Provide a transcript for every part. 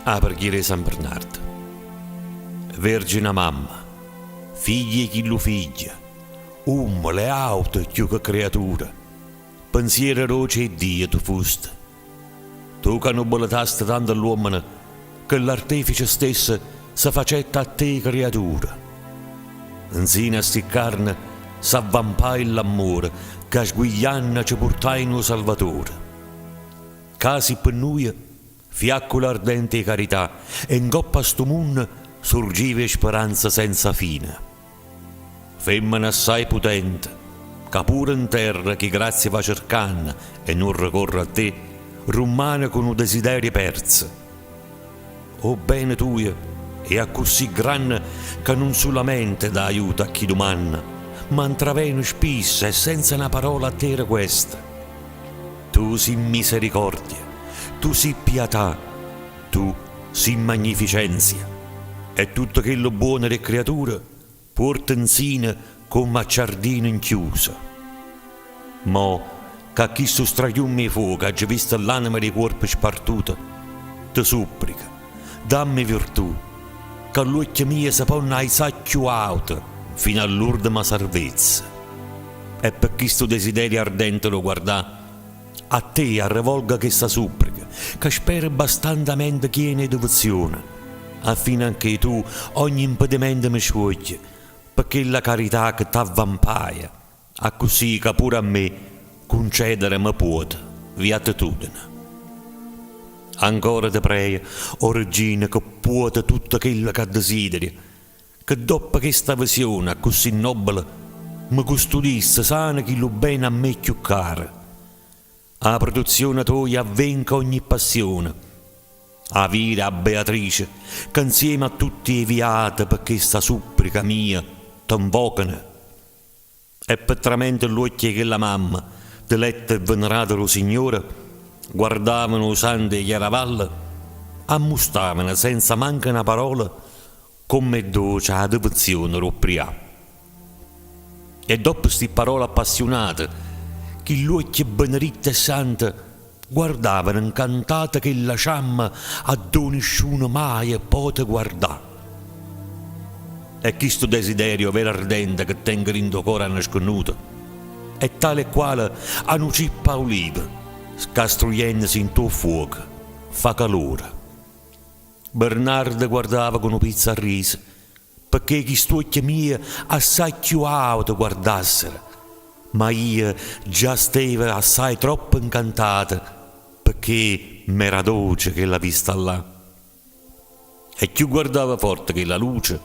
'A preghiera 'e San Bernardo. Vergine Mamma, figlia 'e chillu figlio, ummele e auto cchiù che creatura, pensiero doce 'e Dio tu fuste. Tu ca nobilitaste tanto ll'uommene che ll'artefice stesso se facette a te creatura. Nzino a sti ccarne s'avvampaje ll'ammore ca sguiglianno ce purtaje 'o Salvatore. Ca si pe nuje fiaccula ardente 'e carità e 'ncopp' a stu munno surgiva 'e speranza senza fine. Femmena assaje putente, ca pure 'nterra chi grazie va cercanno e nun ricorre a te, rummane cu nu desiderio perzo. O bene tujo è accussì granne ca nun sulamente dà aiuto a chi dumanna, ma 'ntravene spisso e senza na parola a te requesta. Tu si' misericordia, tu si' piatà, tu si' magnificenzia, e tutto chello buono d' 'e ccriature puorte 'nsino comm' a ciardino 'nchiuso. Mo ca chistu strachiummo 'e fuoco aggio visto ll'anema d' 'e cuorpe spartute, te supplico, damme virtù, ca ll'uocchie mie se ponno aizà cchiù auto fino a ll'urdema sarvezza. E pe chistu desiderio ardente d' 'o guardà, a te arrevolgo chesta supplica, ca spero bastantamente chiena 'e devozione, affinanché tu ogni impedimento me sciuoglie, pe chella carità che t'avvampaje, accussì ca pure a me cuncedere me puote viatitudine. Ancora te prejo, o Regina, che puote tutto chello ca desideri, Che doppo chesta visione accussì nobbele, me custudisse sano chillu bene a me cchiù caro. A prutezione toja avvenca ogni passione. A vire a Beatrice, ca nzieme a tutt' 'e viate pe chesta supplica mia te nvocano. E pe tramente ll'uocchie 'e chella mamma, deletta e venerata d' 'o Signore, guardavano 'o Santo 'e Chiaravalle, ammustavano senza manco na parola comm'è doce 'a devozione d' 'o prià. E doppo sti pparole appassiunate, chill'uocchie beneritte e sante guardavano ncantate chella ciamma addò nisciuno maje pote guardà. E chistu desiderio vero ardente che tengo dint' 'o core annascunnuto è tale e quale a nu cippo 'auliva ca strujennose 'int' 'o ffuoco fa calore. Bernardo guardava cu nu pizzo a riso pecché chist'uocchie mie assai cchiù auto guardassero, ma io già steva assai troppo ncantato pecché m'era doce chella vista là. E cchiù guardava forte chella luce,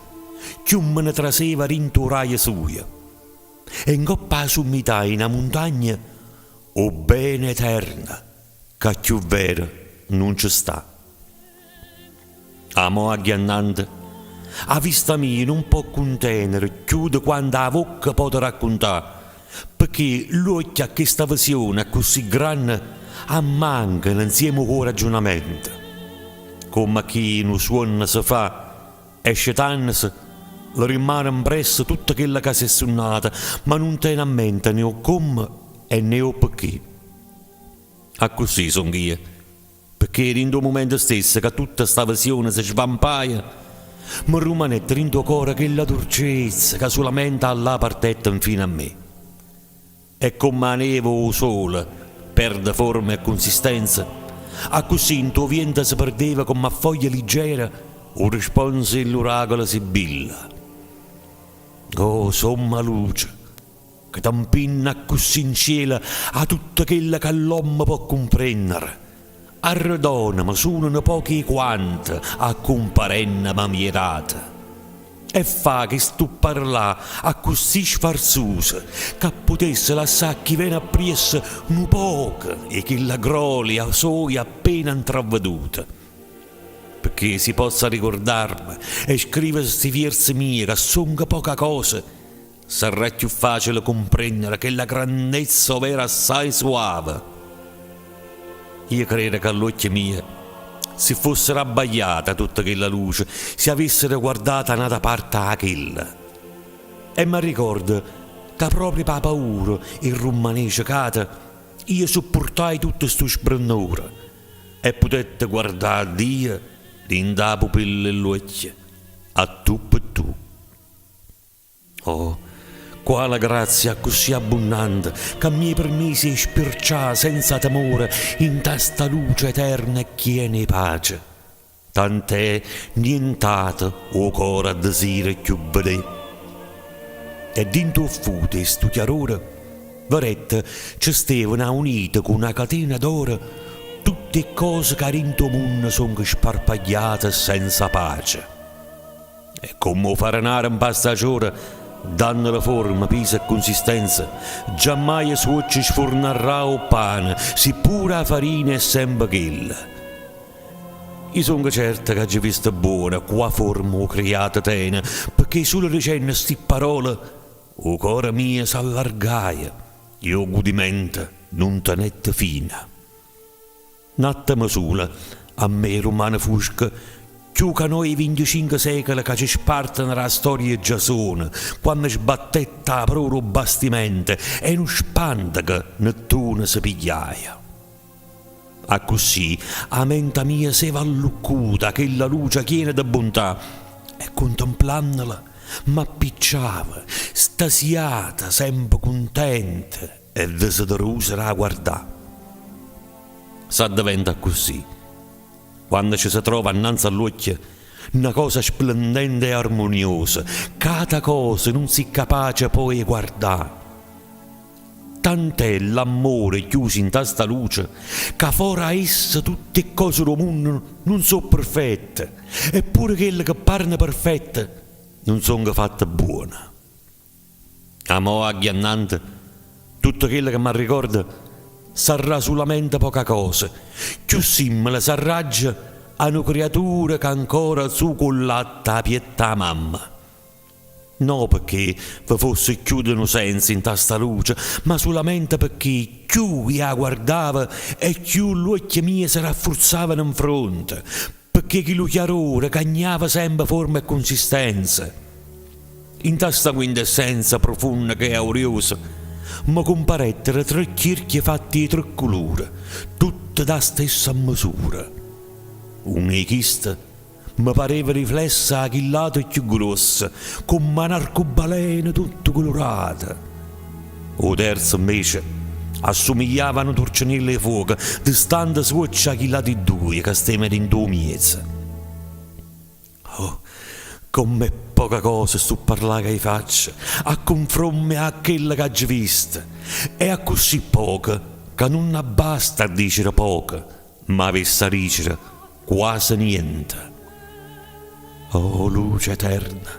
cchiù me ne traseva dint' 'o raio suio. E ncopp' 'a summità 'e na muntagna 'o bene eterno ca cchiù vero nun ce sta. 'A mo' agghiannante, 'a vista mia nun pò cuntenere cchiù de quanto 'a vocca pote raccuntà, pecché ll'uocchie a chesta visione accussì granne ammancano nzieme cu 'o raggiunamento. Comm'a chi nu suonno se fa e scetannose le rimmane mpresso tutto chello ca s'è sunnato, ma nun tene a mente né 'o comme e né 'o pecché. Accussì songh'io. Pecché dint' 'o mumento stesso ca tutta sta visione se svampaje, me rummanette dint' 'o core chella durcezza ca sulamente 'a llà partette nfino a me. E comm' 'a neve 'o sole perde forma e cunsistenza, accussì 'int' 'o viento se perdeva comm' a foglia liggera 'o risponso 'e ll'oracolo Sibilla. Oh, somma luce! Che t'ampinna accussì 'ncielo a tutto chello ca ll'ommo pò cumprennere. Arredòname sulo nu poco 'e quanto a cumparenna m'haje dato. E fa che stu pparlà accussì sfarzuso ca putesse lassà a chi vene appriesso nu poco 'e chella grolia soja appena 'ntravveduta. Pecché si possa ricurdarme e scrivere sti vierze mie ca songo poca cosa, Sarrà cchiù facile cumprennere chella grannezza overo assaje suave. Io credo ca ll'uocchie mie si fossero abbagliate 'a tutta chella luce si avessero guardato 'a n'ata parte 'a chella. E m'arricordo ca proprio p' 'a paura 'e rummanè cecato io suppurtaje tutto stu sbrennore e putette guardà a Dio. Dint' 'a pupilla 'e ll'uocchie, a tu pe tu. Oh, quala grazia accussì abbunnante ca m'hê permiso 'e spircià senza temore 'int'a sta luce eterna e chiena 'e pace, tant'è nient'ato 'o core addesira cchiù vedé. E dint' 'o ffuto 'e stu chiarore vedette ce stevano aunite cu na catena d'oro tutt' 'e ccose ca dint' 'o munno songo sparpagliate senza pace. E comm' 'o farenaro 'mpasta 'a ciora, dannole forma, piso e cunsistenza, giammaje suoccio sfurnarrà 'o ppane, si pure 'a farina è sempe chella. I' songo certa c'aggio visto bbuono qua' forma 'o criato tene, pecché sulo dicenno sti pparole 'o core mio s'allargaje e 'o gudimento nun tenette fine. N'attemo sulo, a me rummane fusco, cchiù ca no 'e vinticinche secole ca ce sparteno d' 'a storia 'e Giasone, quanno sbattette 'a prora 'o bastimento e nu spanteco Nettuno se pigliaje. Accussì 'a menta mia s'eva alluccuta 'a chella luce chiena de buntà e cuntemplannola m'appicciava, stasiata, sempe cuntenta e desiderosa d' 'a guardà. S'addeventa accussì, quanno ce se trova annanze a ll'uocchie na cosa splendente e armuniosa, c'ata cosa nun si capace poi 'e guardà. Tant'è l'ammore chiuso 'int'a sta luce ca fora a essa tutt' 'e ccose d' 'o munno nun so' perfette e pure chelle che pareno perfette nun songo fatte bbuone. 'A mo' a ghi annante tutto chello che m'arricordo sarrà sulamente poca cosa, cchiù simmele sarraggio a nu criaturo ca ancora zuca 'o llatte 'a pietto 'a mamma. No pecché ve fosse cchiù de nu senso 'int'a sta luce, ma sulamente pecché cchiù i' 'a guardavo e cchiù ll'uocchie mie se raffurzavano 'nfronte, pecché chillu chiarore cagnava sempe forma e cunsistenza. 'Int'a sta quintessenza prufunna che è auriosa, me cumparettero tre chirchie fatte 'e tre culure, tutte d' 'a stessa mmesura. Uno 'e chiste Me pareva riflesso 'a chill'ato cchiù gruosso, comm'a n'arcobaleno tutto culurato. O terzo, invece, assumigliava a nu turceniello 'e fuoco, distante suoccio 'a chill'ati duje ca stevano dint' 'o miezo. Oh, comm'è poca cosa stu pparlà ca i' faccio, a cunfromme a chello c'aggio visto! È accussì poco ca nun abbasta a dicere poco, M'avessa dicere quase niente. Oh luce eterna,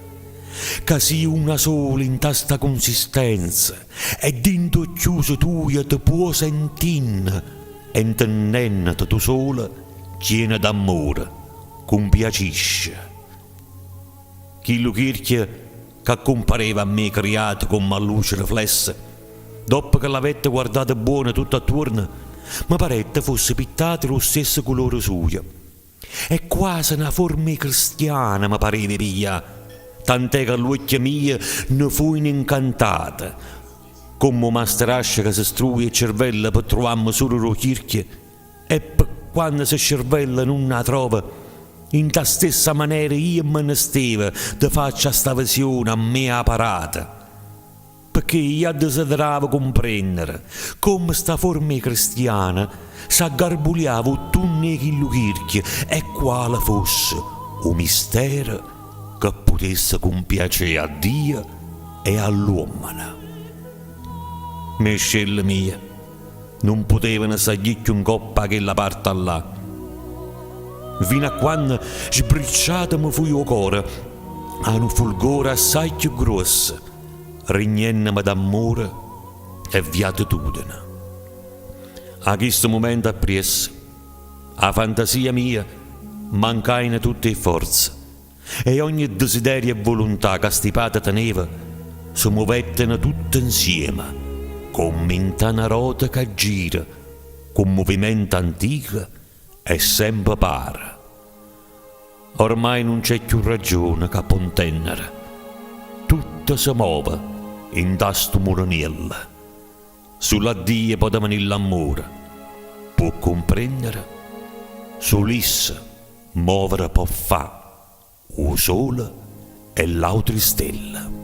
ca si una sola 'int'a sta cunsistenza e dint' 'o chiuso tujo te puo' sentinne e 'ntennennete tu sola chiena d'ammore cumpiacisce. Chillu chirchio c'accumpareva a me criato comm' 'a luce riflessa, doppo che l'avette guardato buono tutt'attuorno, me parette fosse pittato d' 'o stesso culore sujo. E quase na forma 'e cristiano me pareva 'e piglià, tant'è ca ll'uocchie mie ne fuino ncantate, comm' 'o masterascio ca se struje 'e cervelle pe truvà 'a mesura d' 'o chirchio E pe quanno se scervella nun 'a trova, 'int' 'a stessa manera io mme ne steva de faccia a sta visione a me aparata, pecché io addesiderava cumprennere comme sta forma 'e crestiano s'aggarbuliava 'o tunno 'e chillu chirchio e quale fosse 'o mistero che putesse cumpiacé a Dio e a ll'uommene. Me scelle mie. Nun putevano saglì cchiù 'ncoppa 'a chella parta là. Nfino a quanno sbricciato me fuje 'o core 'a nu fulgore assaje cchiù gruosso, rignenneme d'ammore e viatitudine. 'a chisto mumento appriesso, 'a fantasia mia mancajeno tutt' 'e fforze e ogne desiderio e vuluntà ca stipata teneva se muvetteno tutte 'nsieme comme 'int'a na rota ca gira cu muvimento antico e sempe pare. Ormai nun c'è cchiù ragione ca po' 'ntennere, tutto se move 'int'a stu muleniello. Sulo a Dio pote venì l'ammore, può cumprennere sul' isso. Movere pò fà 'o sole e ll'autri stelle.